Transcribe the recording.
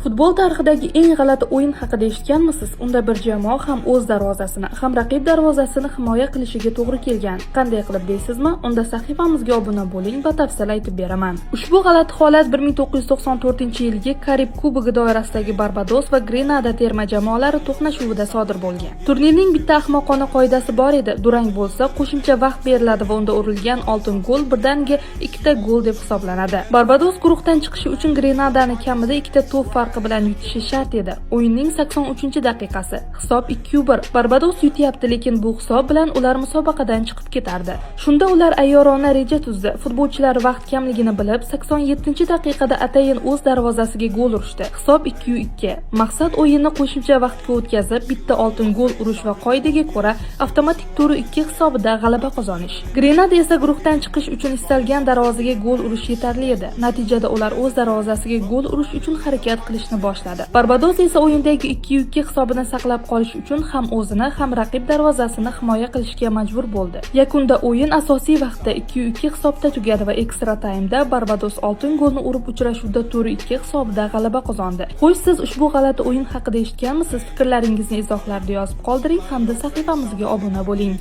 Futbol tarixidagi eng g'alati o'yin haqida eshitganmisiz? Unda bir jamoa ham o'z darvozasini, ham raqib darvozasini himoya qilishiga to'g'ri kelgan. Qanday qilib deysizmi? Unda sahifamizga obuna bo'ling, batafsil aytib beraman. Ushbu g'alati holat 1994-yilgi Karib Kubogi doirasidagi Barbados va Grenada terma jamoalari to'qnashuvida sodir bo'lgan. Turnirning bitta ahmoqona qoidasi bor edi. Durang bo'lsa, qo'shimcha vaqt beriladi va unda urilgan oltin gol birdaniga ikkita gol deb hisoblanadi. Barbados guruhdan chiqishi uchun Grenadani kamida ikkita to'p farqi bilan yutishi shart edi. O'yinning 83-daqiqasi. Hisob 2-1. Barbados yutyapti, lekin bu hisob bilan ular musobaqadan chiqib ketardi. Shunda ular ayyorona reja tuzdi. Futbolchilar vaqt kamligini bilib, 87-daqiqada atayin o'z darvozasiga gol urishdi. Hisob 2-2. Maqsad o'yinni qo'shimcha vaqtga o'tkazib, bitta oltin gol urish va qoidaga ko'ra avtomatik 4-2 hisobida g'alaba qozonish. Grenada esa guruhdan chiqish uchun istalgan darvozaga gol urish yetarli edi. Natijada ular o'z darvozasiga gol urish uchun harakat qilishni boshladi. Barbados esa o'yindagi 2-2 hisobini saqlab qolish uchun ham o'zini, ham raqib darvozasini himoya qilishga majbur bo'ldi. Yakunda o'yin asosiy vaqtda 2-2 hisobda tugadi va ekstra taymda Barbados oltin golni urib, uchrashuvda 4-2 hisobida g'alaba qozondi. Xo'sh, siz ushbu g'alati o'yin haqida eshitganmisiz? Fikrlaringizni izohlarda yozib qoldiring hamda sahifamizga obuna bo'ling.